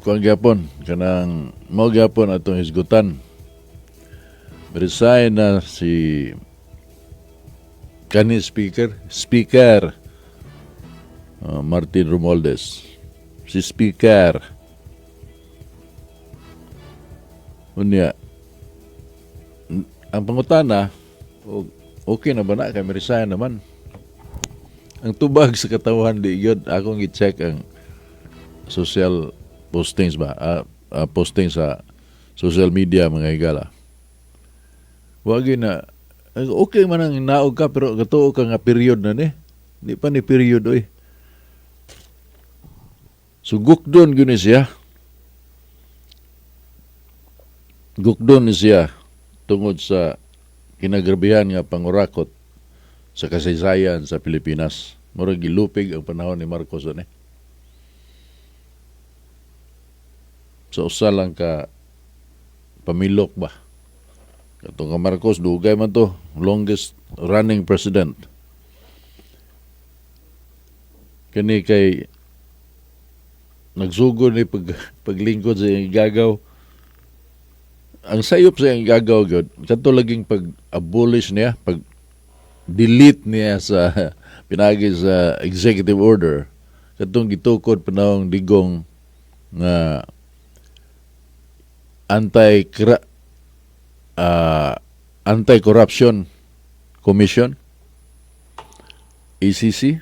Kuan gyapon kanang mao gyapon atong hisgutan. Resign na si kani speaker Martin Romualdez. Si speaker. Unya ang pangutana, okay na ba na kay resign naman? Ang tubag sa katawhan, di gyud. Akong gi-check ang social postings ba, posting sa social media, mga higala. Wa gyud na okay man ang naog ka, pero katuo ka nga period na ni. Di pa ni period, oy. So gukdon gyud ni siya. Gukdon ni siya tungod sa kinagrabihan nga pangurakot sa kasaysayan sa Pilipinas. Murag gilupig ang panahon ni Marcos ani. Sa usa lang ka pamilok ba. Katong nga Marcos, dugay man to, longest running president. Kani kay nagsugod ni paglingkod sa iyang gagaw. Ang sayop sa iyang gagaw gyud, kadto laging pag-abolish niya, pag delete niya sa pinagi sa executive order katong gitukod panahong Digong nga anti-corruption commission, ACC.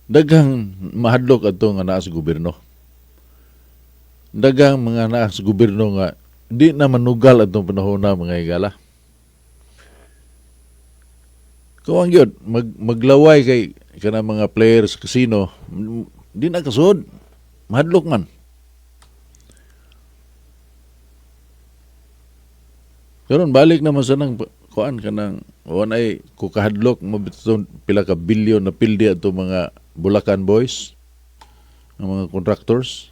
Daghang mahadlok adto nga naa sa gobyerno, daghang mga naa sa gobyerno nga di na manugal atong panahon na, mga higala. Kuwang yun, maglaway kay kanang mga players casino, di na kasud, mahadlok man. Karon balik naman sa nang kuan kanang wan ay kukahadlok mo bitong pila ka bilyon na pildi ato mga Bulacan boys, ang mga contractors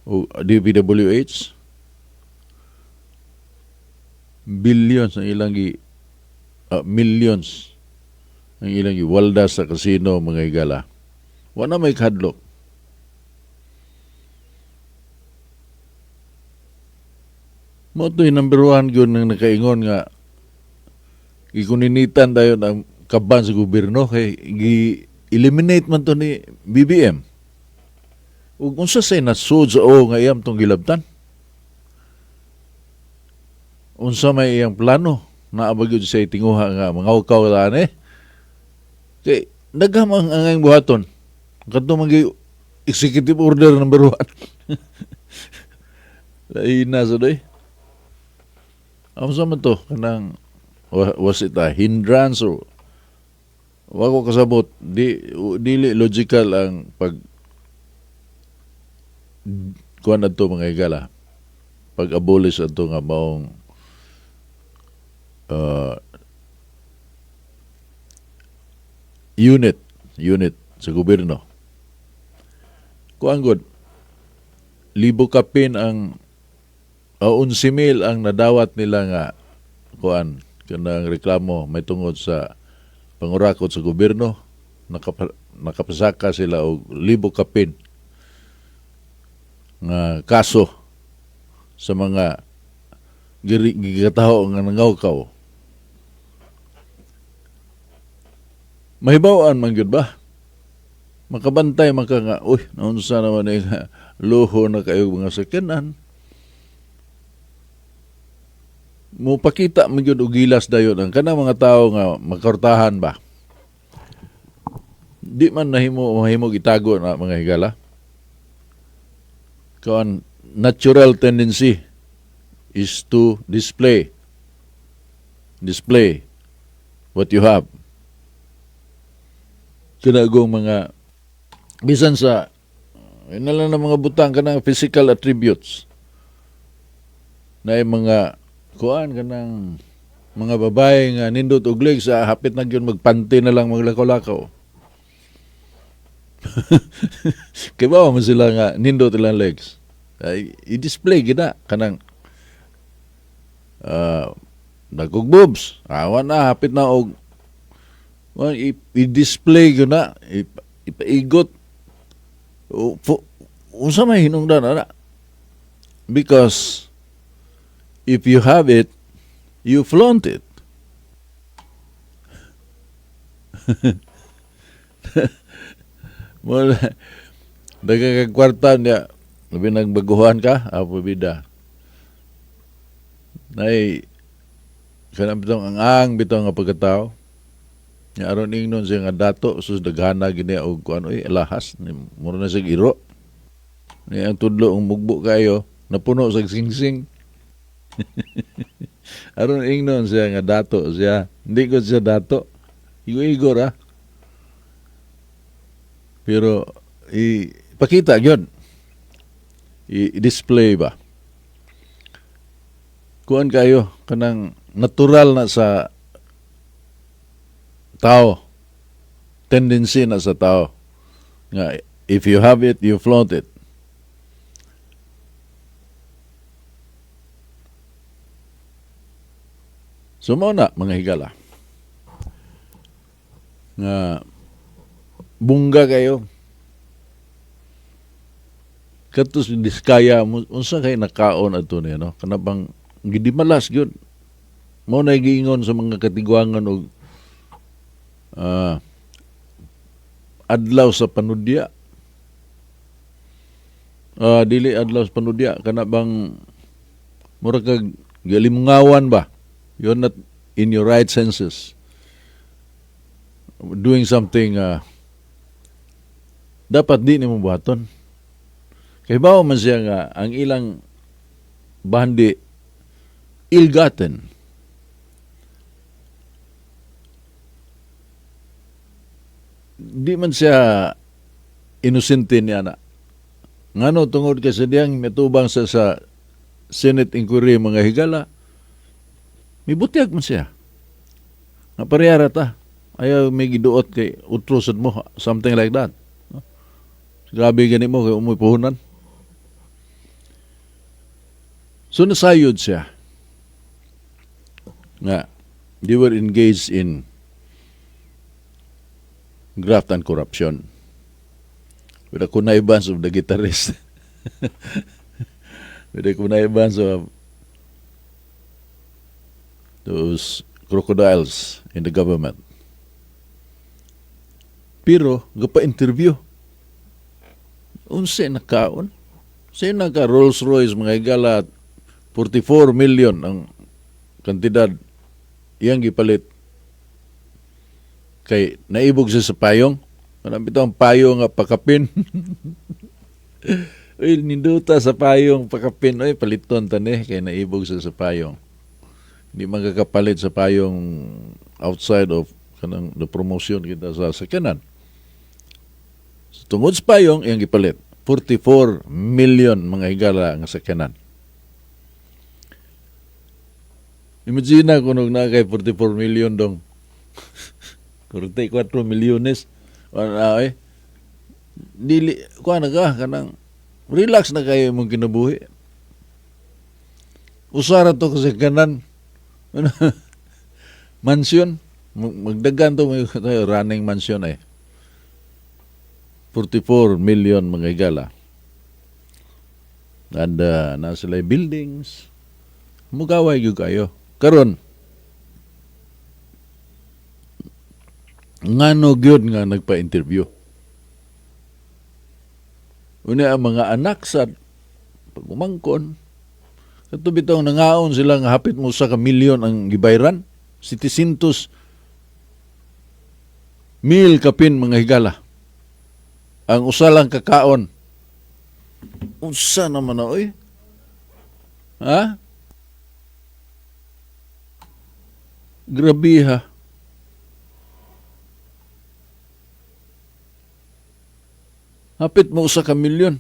o DPWH, billions ang ilang gi millions ang ilang giwalda sa casino, mga higala. Wala may kahadlok. Mo to'y number one gyud nang nakaingon nga gikuninitan dayon ang kaban sa gobyerno kay gi-eliminate man to ni BBM. Ug unsa say nasud sa o nga iyam tong gilabtan? Unsa may iyang plano? Naa ba gyud siya tinguha nga mangawkaw ta ani? Kay daghang ang angayng buhaton. Kadto man gyud executive order number 1. Lain na sa doy. Unsa man to kanang was it a hindrance or wa ko kasabot, di dili logical ang pag kuan adto, mga higala, pag abolish adto nga maong unit sa gobyerno. Kuan gud, libo kapin ang 11,000 ang nadawat nila nga kuan kanang reklamo may tungod sa pangurakot sa gobyerno. Nakapasaka sila og libo kapin nga kaso sa mga gikataho nga nangawkaw. Mahibaw-an man gyud ba? Makabantay man ka nga, uy, naunsa naman ni nga luho na kayo mga sakyanan. Mupakita man gyud og gilas dayon ang kanang mga tawo nga makortahan ba. Di man nahimo mahimo gitago na, mga higala. Kuan, natural tendency is to display what you have. Kanagong mga bisan sa yun na lang ng mga butang kanang physical attributes na yung mga kuan kanang mga babae nga nindot og legs, hapit na gyud magpanty na lang maglakaw-lakaw. Kay ba man sila nga nindot ilang legs. Ay, i-display gid na kanang dagog boobs. Awa na hapit na og well, i-display gyud na. Ipaigot. Unsa may hinungdan ana? Because if you have it, you flaunt it. Mo daghang kag kwarta niya, labi nang baguhan ka, apo bida. Nay kanang bitong ang bitong nga pagkatao. Nya aron ingnon siya nga dato, sus, daghana gini og kuan oy, alahas ni mura na siya iro. Ni ang tudlo ang mugbo kayo, napuno sa singsing. Aron ingnon siya nga dato siya. Hindi ko siya dato. Igo-igo ra. Pero ipakita gyud. I-display ba. Kuan kayo kanang natural na sa tao. Tendency na sa tao. Nga if you have it, you flaunt it. So mao na, mga higala, nga bungga kayo. Kato si Diskaya, unsa kay nakaon ato niya, no? Kana bang gidimalas gyud. Mao na giingon sa mga katigwangan og adlaw sa panudya. Dili adlaw sa panudya, kana bang mura kag galimungawan ba? You're not in your right senses. Doing something dapat di nimo buhaton. Kay bawo man siya nga ang ilang bandi ill-gotten. Di man siya inosente niya na. Ngano, tungod kay sa diyang mitubang sa Senate inquiry, mga higala, mibutyag man siya. Nga parehara ta. Ayaw may giduot kay utro sad mo, something like that. No? Grabe gani mo kay umoy puhunan. So nasayod siya nga they were engaged in graft and corruption with the connivance of the guitarist, with the connivance of those crocodiles in the government. Pero, gapa-interview. Unsa nakaon? Sa naka Rolls Royce, mga higala, 44 million ang kantidad iyang gipalit kay naibog siya sa payong. Kanang bitaw ang payong nga pakapin. Uy, ninduta sa payong pakapin. Uy, paliton tani kay naibog siya sa payong. Hindi man kakapalit sa payong outside of kanang the promotion kita sa sakyanan. So, tungod sa payong, iyang gipalit. 44 million, mga higala, nga sakyanan. Imagine na kung na kay 44 million dong. 44 milyones. Wala eh. Dili, kuha na ka, kanang relax na kayo imong kinabuhi. Usara to kasi kanan. Mansion. Magdagan to, may tayo, running mansion eh. 44 million, mga higala. And nasa sila buildings. Mugaway gyud kayo. Karon, ngano gyud nga nagpa-interview? Unya ang mga anak sa pagumangkon, kato bitong nangaon sila nga hapit mo sa ka milyon ang gibayran, 700 mil kapin, mga higala. Ang usa lang kakaon. Unsa naman na, oy? Ha? Grabe ha. Hapit mo usa ka milyon.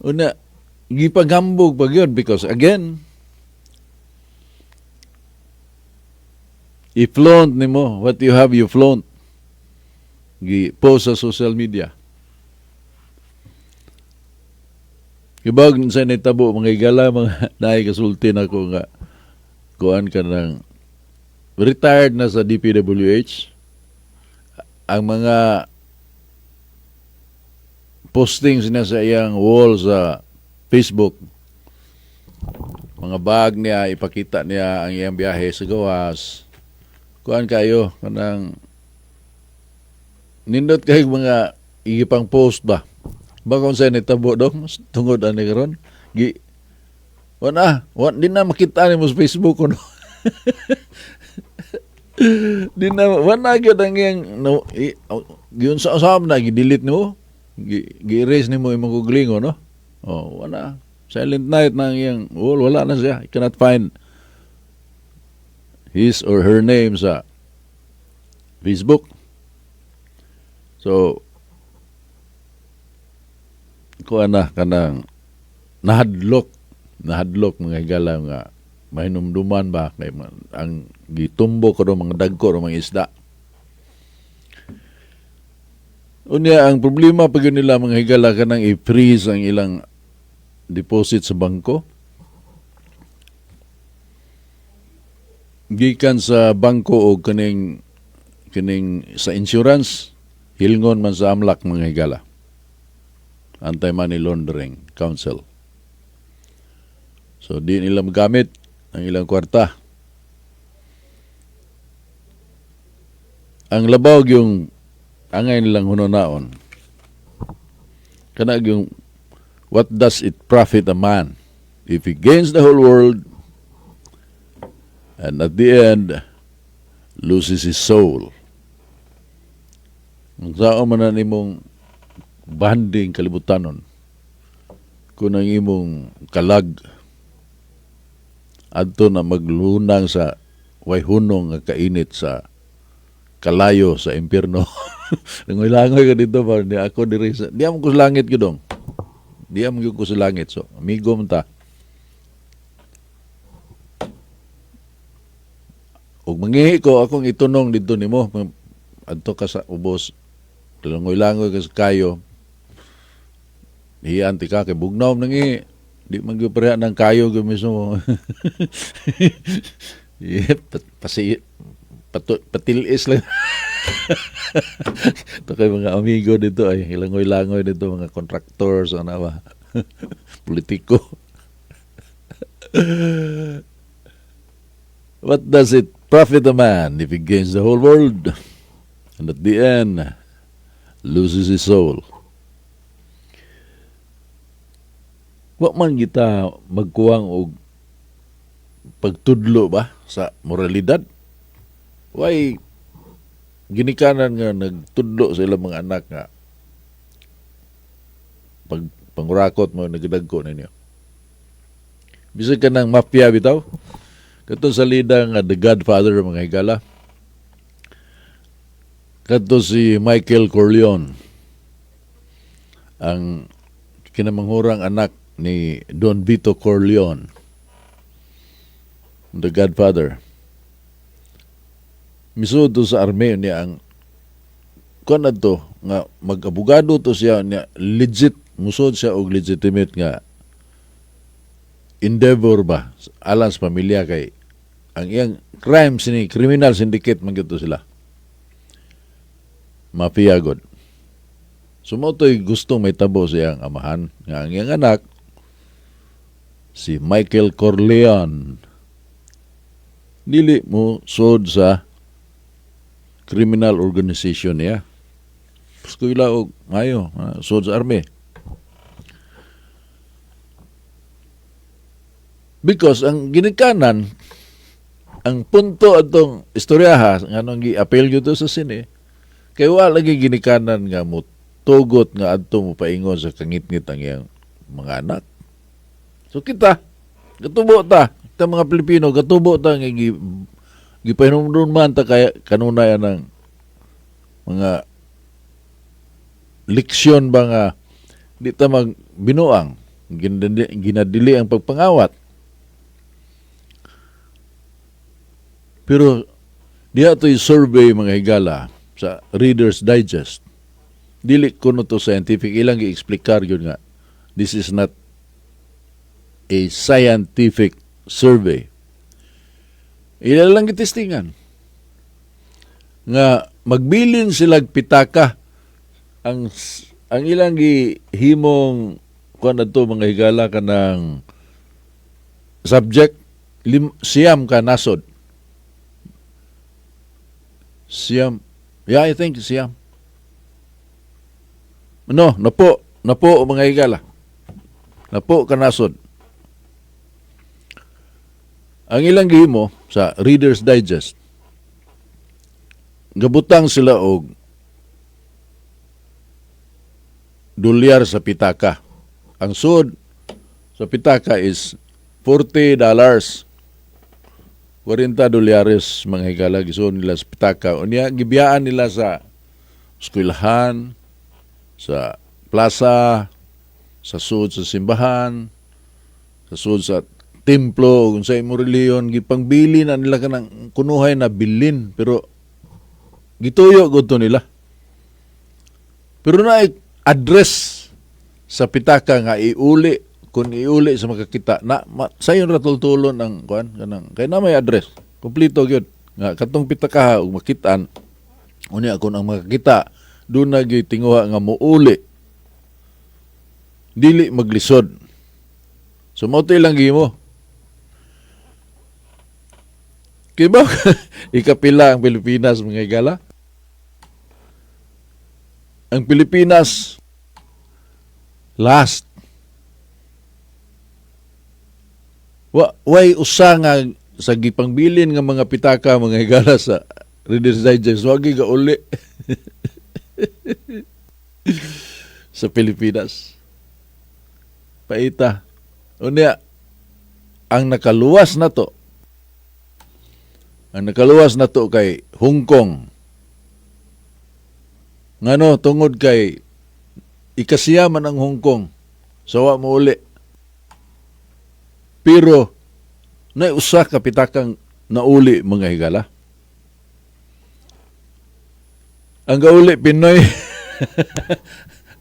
Una, gipagambog pa gyud because again, i-flaunt nimo what you have, you flaunt. Gi-post sa social media. Ibag sa nitabo, mga higala, mga naay kasulti nako nga kuan ka ng Retired na sa DPWH. Ang mga postings niya sa iyang wall sa Facebook, mga bag niya, ipakita niya ang iyang biyahe sa gawas. Kuan kayo, kanang nindot kayo mga igipang post ba? Ba kung sa nitabo dong tungod ani karon? Gi wala, wa di na makita nimo sa Facebook kuno. Di na wala gyud ang iyang no, i, giun sa usab na gi-delete nimo. Gi-erase nimo imong googling, no? Oh, wala. Silent night na ang iyang wall, wala na siya. You cannot find his or her name sa Facebook. So, kuan na kanang nahadlok, nahadlok mga higala nga mahinumduman ba kay ang gitumbo ko mga dagko ro mga isda. Unya, ang problema pag yun nila, mga higala, kanang i-freeze ang ilang deposit sa bangko. Gikan sa bangko o kaning sa insurance, hilngon man sa AMLAC, mga higala. Anti-Money Laundering Council. So di nila magamit ang ilang kwarta. Ang labaw yung angay nilang hununaon. Kana yung "What does it profit a man if he gains the whole world and at the end loses his soul?" Ang sao man na nimong banding kalibutanon kung ang imong kalag adto na maglunang sa way hunong nga kainit sa kalayo sa impyerno. Langoy-langoy ka dito ba? Di ako diri sa di ko sa langit gyud dong. Di am gyud ko sa langit, so amigo man ta. Ug mangihi ko, akong itunong didto nimo adto ka sa ubos. Langoy-langoy ka sa kayo. Hiyan ti ka kay bugnaw nang ihi. Di man gyud pareha ng kayo gyud mismo. Yep, pasi patilis lang. Ito kay mga amigo dito ay langoy-langoy dito, mga contractors, ano ba? Politiko. "What does it profit a man if he gains the whole world and at the end loses his soul?" Wa man kita magkuwang og pagtudlo ba sa moralidad? Why ginikanan nga nagtudlo sa ilang mga anak nga pag pangurakot mo nagdagko ninyo? Bisag ka ng mafia bitaw. Kato sa lida nga The Godfather, mga higala. Kato si Michael Corleone, ang kinamanghurang anak ni Don Vito Corleone, The Godfather. Misud to sa army niya ang kuan na to nga mag-abogado to siya niya, legit musod siya og legitimate nga endeavor ba alang sa pamilya kay ang iyang crime sini criminal syndicate man gyud to sila, mafia god. So mao to'y gustong may tabo sa iyang amahan nga ang iyang anak, si Michael Corleone, dili mo sod sa criminal organization niya. Eskwela og maayo, sod sa army. Because ang ginikanan, ang punto atong istoryaha, nganong gi-appeal gyud to sa sine, kay wa lagi ginikanan nga mo tugot nga adto mo paingon sa kangitngit ang iyang mga anak. So kita, gatubo ta, kita mga Pilipino, gatubo ta nga gipahinumdum man ta kaya kanunay ang mga leksyon ba nga di ta magbinuang, ginadili ang pagpangawat. Pero diha to'y survey, mga higala, sa Reader's Digest. Dili kuno to scientific, ilang gi-explikar yun nga this is not a scientific survey. Ila lang gitestingan. Nga magbilin sila pitaka, ang ilang gihimong kuan adto, mga higala, kanang subject 9 ka nasod. 9, yeah, I think 9, no, napo, napo, mga higala, napo ka nasod. Ang ilang gihimo sa Reader's Digest, gabutang sila og dolyar sa pitaka. Ang sud sa pitaka is $40. 40 dolyares, mga higala, gisuod nila sa pitaka. Unya gibiyaan nila sa eskwelahan, sa plaza, sa sud sa simbahan, sa sud sa templo, kung sa imo reliyon, gipangbili na nila kanang kunuhay na bilin, pero gituyo gud to nila. Pero na address sa pitaka nga iuli, kung iuli sa makakita na sayon ra tultulon ang kuan kanang kay na may address kompleto gyud nga katong pitaka ug makitaan. Unya kung ang makakita doon na gyud tinguha nga muuli, dili maglisod. So mao to ilang gihimo. Kay ba ikapila ang Pilipinas, mga higala? Ang Pilipinas last. Wa way usa nga sa gipangbilin nga mga pitaka, mga higala, sa Reader's Digest, wa gyud gauli sa Pilipinas. Paita. Unya ang nakaluwas na to kay Hong Kong. Ngano? Tungod kay ikasiyaman ang Hong Kong. So wa mo uli. Pero na usa ka pitakang nauli, mga higala. Ang gauli, Pinoy.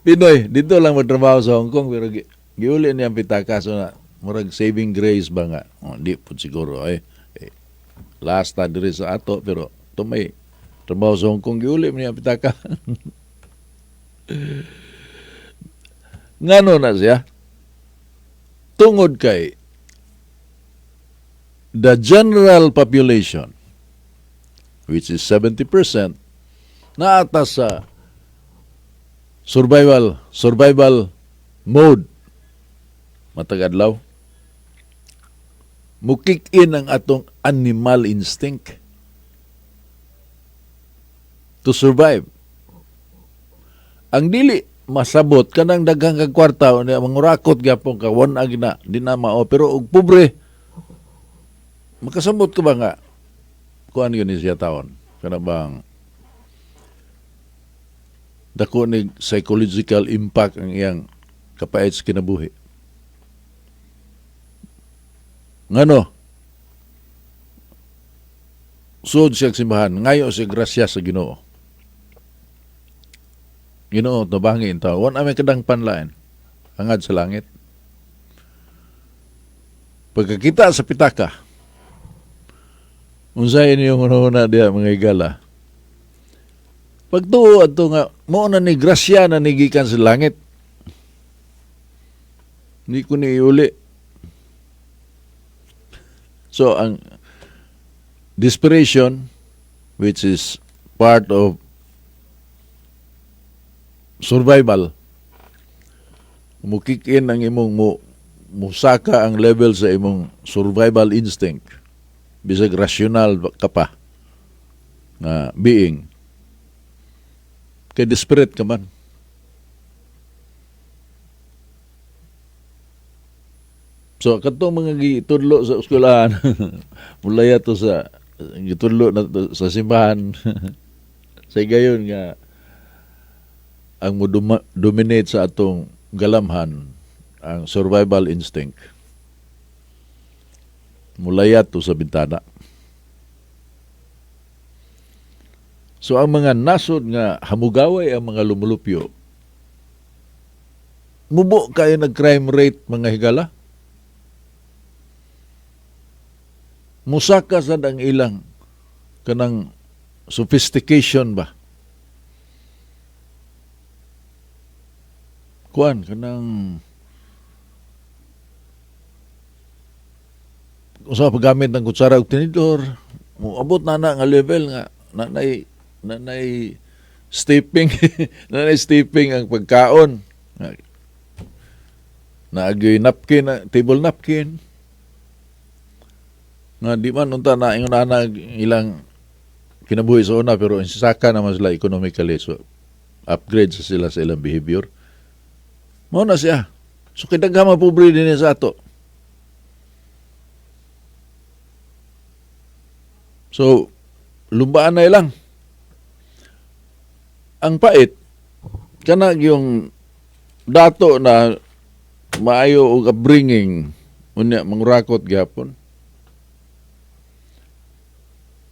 Pinoy dito lang magtrabaho sa Hong Kong, pero giuli niya ang pitaka, so na murag saving grace ba nga. Oh, di pud siguro eh, last na diri sa ato, pero tumay trabaho sa Hong Kong, giuli niya ang pitaka. Ngano na siya? Tungod kay the general population, which is 70%, naata sa survival mode matag adlaw. Mu-kick in ang atong animal instinct to survive. Ang dili masabot kanang daghang kag kwarta, unya mangurakot gyapon ka, wan ag na di na mao. Pero og pobre, makasabot ka ba nga kuan yun siya taon kana bang dako ni psychological impact ang iyang kapait sa kinabuhi? Ngano? Sud siya simbahan, ngayo siya grasya sa Ginoo. "Ginoo, tabangi ta. Wa na may kadang panlain. Hangad sa langit." Pagkakita sa pitaka, unsay inyong hunahuna diha, mga higala? Pagtuo adto nga mao na ni grasya na ni gikan sa langit. Hindi ko ni iuli. So ang desperation, which is part of survival, mu-kick in ang imong mo musaka ang level sa imong survival instinct bisag rational ka pa nga being, kay desperate ka man. So katong mga gitudlo sa eskwelahan, mulaya to sa gitudlo na to sa simbahan, sa higayon nga ang mo dominate sa atong galamhan ang survival instinct, mulaya to sa bintana. So ang mga nasod nga hamugaway ang mga lumulupyo, mubo kayo nag crime rate, mga higala. Musaka sad ang ilang kanang sophistication ba. Kuan kanang usa paggamit ng kutsara ug tinidor, moabot na na nga level nga nanay stepping nanay stepping ang pagkaon. Naagyoy napkin, table napkin. Nga di man unta na ingon ana ilang kinabuhi sa una, pero insaka naman sila economically, so upgrade sa sila sa ilang behavior. Mao na siya. So kay daghan man pobre din sa ato. So lumbaan na ilang. Ang pait kana yung dato na maayo og upbringing, unya mangurakot gyapon.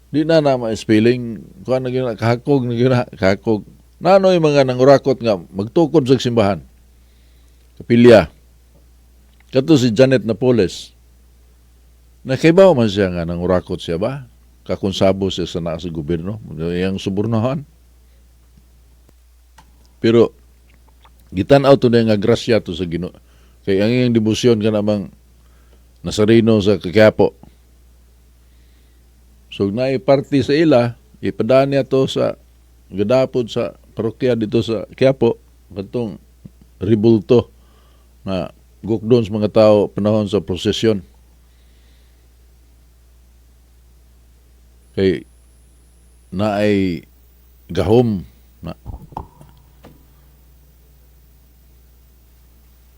Di na na ma-spelling, kuan na gyud na, kahakog na gyud na, kahakog. Nanoy mga nangurakot nga magtukod sa simbahan. Kapilya. Kato si Janet Napoles. Nakaibaw man siya nga nangurakot siya ba? Kakonsabo siya sa naa sa gobyerno, iyang subornahan. Pero gitan-aw to na nga grasya to sa Ginoo. Kay ang iyang debosyon ka namang Nazareno sa Quiapo. So naay party sa ila, ipadaan niya to sa gadapod sa parokya dito sa Quiapo, katong ribulto na gukdon sa mga tao panahon sa prosesyon. Kay naay gahom na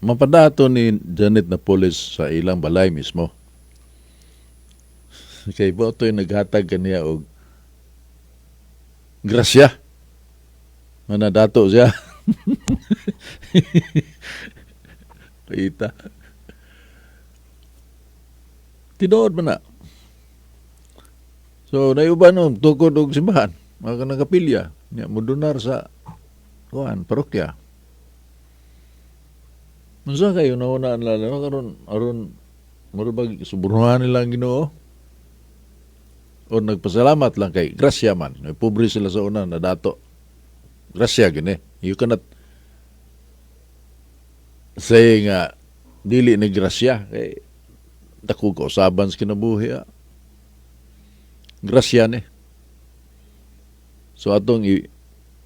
mapadato ni Janet Napoles sa ilang balay mismo. Kay boto'y naghatag kaniya og grasya. Manadato siya. Kita. Tinuod man na. So, naiuban no, tukod og simbahan, mga kanang kapilya, nya modunar sa kuan, parokya. Unsa kayo nauna ang lalo karon aron mura bag subornahan nila ang Ginoo? O nagpasalamat lang kay grasya man. May pobre sila sa una na dato. Grasya gini. You cannot say nga dili ni grasya kay dako ka usaban sa kinabuhi. Ah. Grasya ni. So atong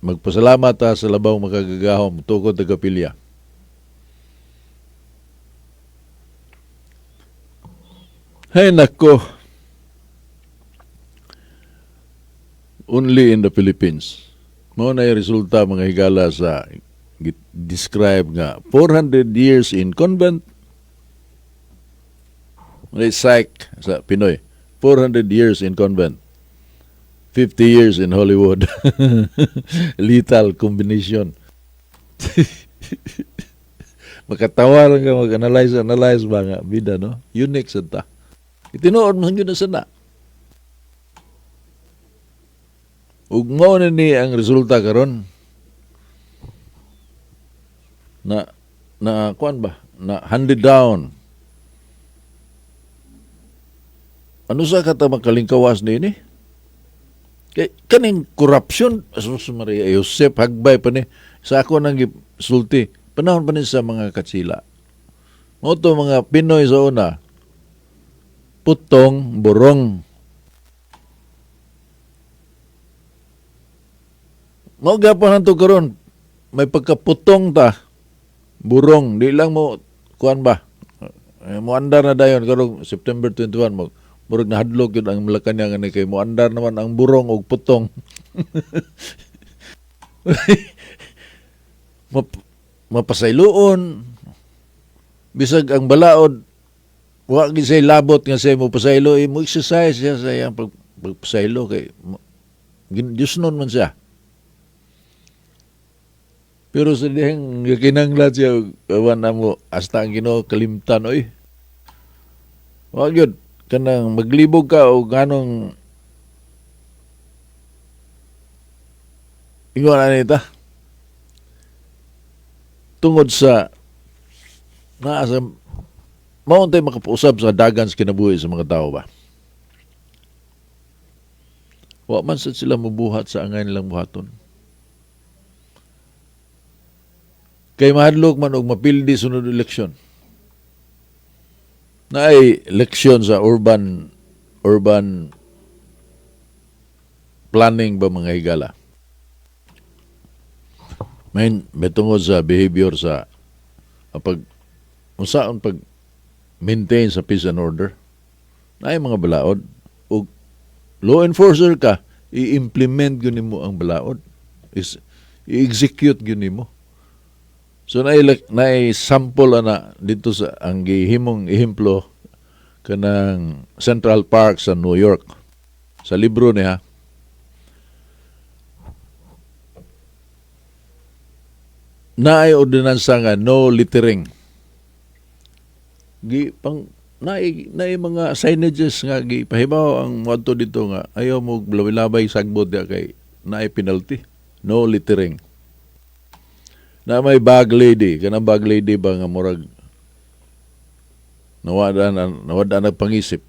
magpasalamat ta sa labaw makagagahom tukod ta kapilya. Hay nako. Only in the Philippines. Mao na yung resulta mga higala sa describe nga 400 years in convent. May psych sa Pinoy. 400 years in convent. 50 years in Hollywood. Lethal combination. Makatawa lang ka mag-analyze, analyze ba nga bida, no? Unique sa ta. Itinuod man yun na sana. Ug mao na ni ang resulta karon na na kuan ba na handed down. Ano sa kata makalingkawas niini? Kay kaning corruption, Sus Maria Joseph, hagbay pa ni sa ako nang gisulti panahon pa ni sa mga katsila. Mao to mga Pinoy sa una, putong burong. Mao gyapon hanto karon may pagkaputong ta burong, di lang mo kuan ba. Mo andar na dayon karong September 21 mo. Murag nahadlok yun ang Malacañang ani kay mo andar naman ang burong og putong. Mapasayloon. Bisag ang balaod wa gyud say labot nga say mo pasaylo, mo exercise siya sa iyang pagpasaylo kay Diyos nun man siya. Pero sa dihang kinanglan siya, awan na mo, hasta ang Ginoo kalimtan, oy. Wa gyud, kanang maglibog ka o ganong ingon ani ta. Tungod sa naa sa mao untay makapausab sa dagan sa kinabuhi sa mga tao ba. Wa man sad sila mubuhat sa angay nilang buhaton. Kay mahadlok man og mapildi sunod eleksyon. Naay leksyon sa urban urban planning ba, mga higala. May tungod sa behavior sa pag unsaon pag maintain sa peace and order. Naay mga balaod ug law enforcer ka, i-implement gyud nimo ang balaod. Is i-execute gyud nimo. So naay sample ana dito sa ang gihimong ehemplo kanang Central Park sa New York. Sa libro niya, naay ordinansa nga no littering. Gi pang naay mga signages nga gipahibaw ang moadto dito nga ayaw mo labay sagbot diya kay naay penalty. No littering. Na may bag lady, kanang bag lady ba nga murag nawada nagpangisip.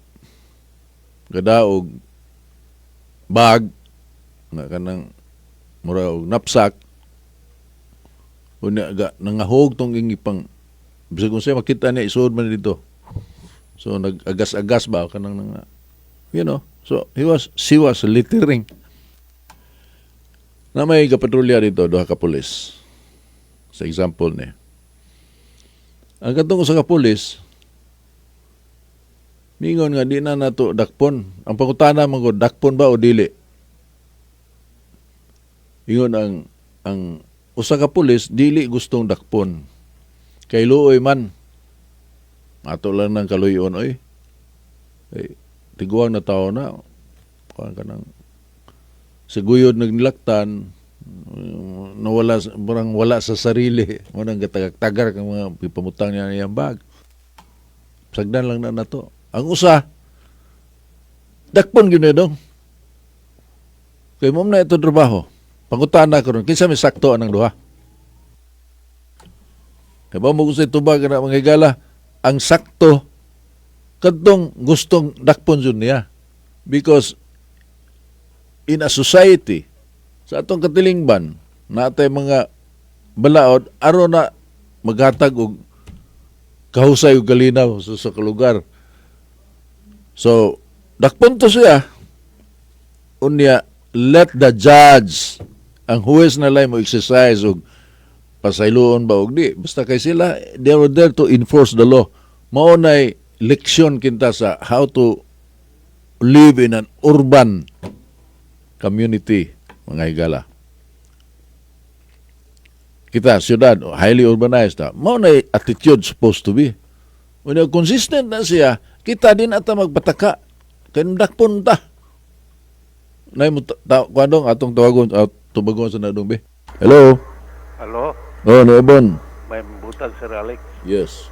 Gadaog bag nga kanang murag og knapsack, unya ga nangahog tong ingipang bisag kung siya makita niya isuod man dito. So nag-agas-agas ba kanang nga so he was she was littering. Na may kapatrolya dito duha ka pulis. Sa example ni. Ang katong sa ka pulis mingon nga di na nato dakpon. Ang pangutana man ko, dakpon ba o dili? Ingon ang usa ka pulis dili gustong dakpon. Kay luoy man. Ato lang ng kaluyon oy. Kay tiguang na tao na kuan ka ng siguyod nagnilaktan, nawala, parang wala sa sarili mo nang gatagak-tagar kang mga pipamutang niya niyang bag, sagdan lang na nato. Ang usa, dakpon gyud dong kay mo na ito trabaho. Pangutana karon, kinsa may sakto anang duha? Kay ba mo gusto tubag na mga higala, ang sakto kadtong gustong dakpon jud niya, because in a society sa atong katilingban natay mga balaod aron na maghatag og kahusay ug kalinaw sa lugar. So dakpon to siya, unya let the judge, ang huwes na lang mo exercise og pasayloon ba og di, basta kay sila, they were there to enforce the law. Mao nay leksyon kinta sa how to live in an urban community, mga higala. Kita syudad, highly urbanized na, mao na attitude supposed to be. Unya consistent na siya, kita din ata magpataka kay dakpon ta. Nay mo ta, kuadong atong tawagon, tubagon sa nadong be. Hello. Hello, Oh, no Ebon. May butag, Sir Alex. Yes.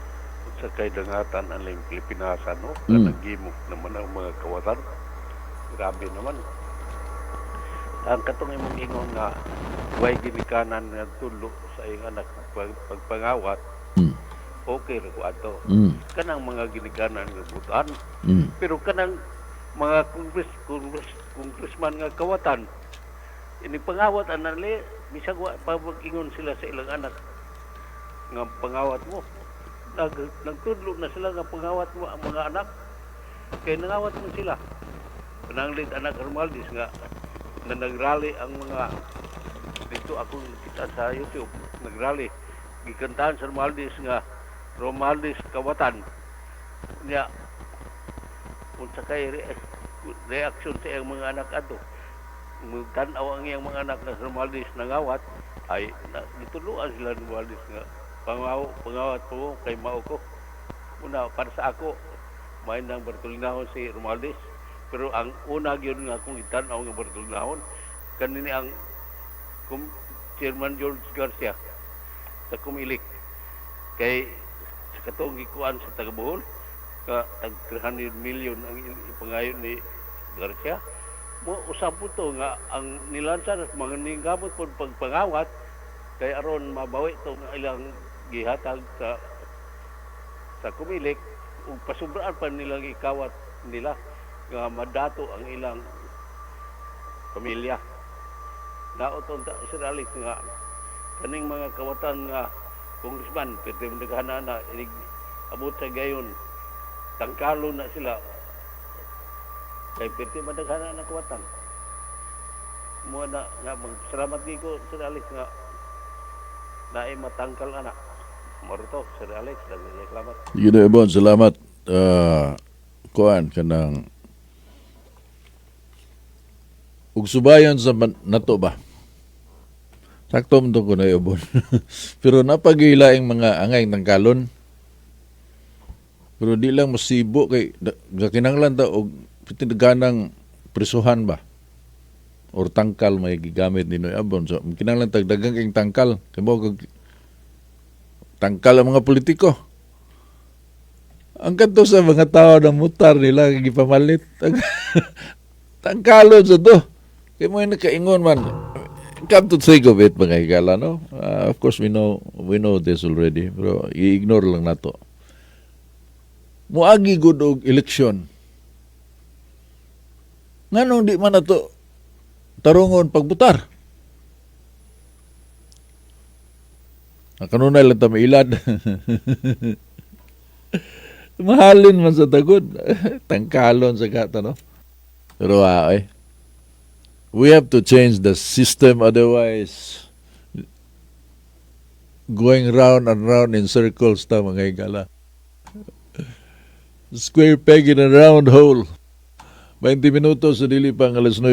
Sa kay dangatan ang ling Pilipinas, no? Kanang gimok naman ang mga kawatan. Grabe naman. Ang katong imong ingon nga way ginikanan nga tulo sa iyong anak pagpangawat, okay ra ko ato. Kanang mga ginikanan nga butan, pero kanang mga congressman nga kawatan, ini pangawat anali, bisag wa pa mag-ingon sila sa ilang anak nga pangawat mo. Nagtudlo na sila nga pangawat mo ang mga anak. Kay nangawat mo sila. Pananglit anak Romualdez nga na nagrally ang mga dito, ako nakita sa YouTube, nagrally gikantahan sa Romualdez nga "Romualdez Kawatan". Niya unsa kay reaksyon sa iyang mga anak ato? Tan-aw ang iyang mga anak na sa Romualdez nangawat ay na, gituluan sila ni Romualdez nga pangawat po kay mao ko. Una, para sa ako, may nang Bartolinahon si Romualdez, pero ang una gyud nga akong gitan-aw nga Bartolinahon kanini ang Chairman George Garcia sa Comelec, kay sa katong gikuan sa taga Bohol ka tag 300 million ang ipangayon ni Garcia mo. Usab po to nga ang nilansa mga ninggamot po pagpangawat kay aron mabawi to nga ilang gihatag sa Comelec ug pasubraan pa nilang ikawat nila nga madato ang ilang pamilya. Naot unta, Sir Alex, nga kaning mga kawatan nga congressman pwede mo naghana na inig abot sa gayon tangkalo na sila kay pwede madaghana na kawatan mo na nga. Salamat gyud ko, Sir Alex, nga naay matangkal ana mo to, Sir Alex. Daghang salamat. Sige na, Ebon, salamat. Kuan kanang ug subayon sa nato ba? Sakto man to ko na, Ebon. Pero napagilaing mga angay tangkalon. Pero di lang masibo kay kinanglan ta og ganang prisuhan ba? Or tangkal may gigamit ni Noy Abon. So kinanglan tag daghang kayong tangkal. Kay mo kag tangkal ang mga politiko. Ang kadto sa mga tao na mutar nila gipamalit. Tangkalon sa to. Kay mo nakaingon man. Come to think of it, mga higala, no? Of course, we know this already, pero i-ignore lang nato. Muagi gud og eleksyon. Nganong di man nato tarungon pagbutar? Ang kanunay lang ta mailad. Mahalin man sa tagod. Tangkalon sa gata, no? Pero eh, we have to change the system, otherwise going round and round in circles ta, mga higala. Square peg in a round hole. 20 minutos sa dili pa ang alas 9.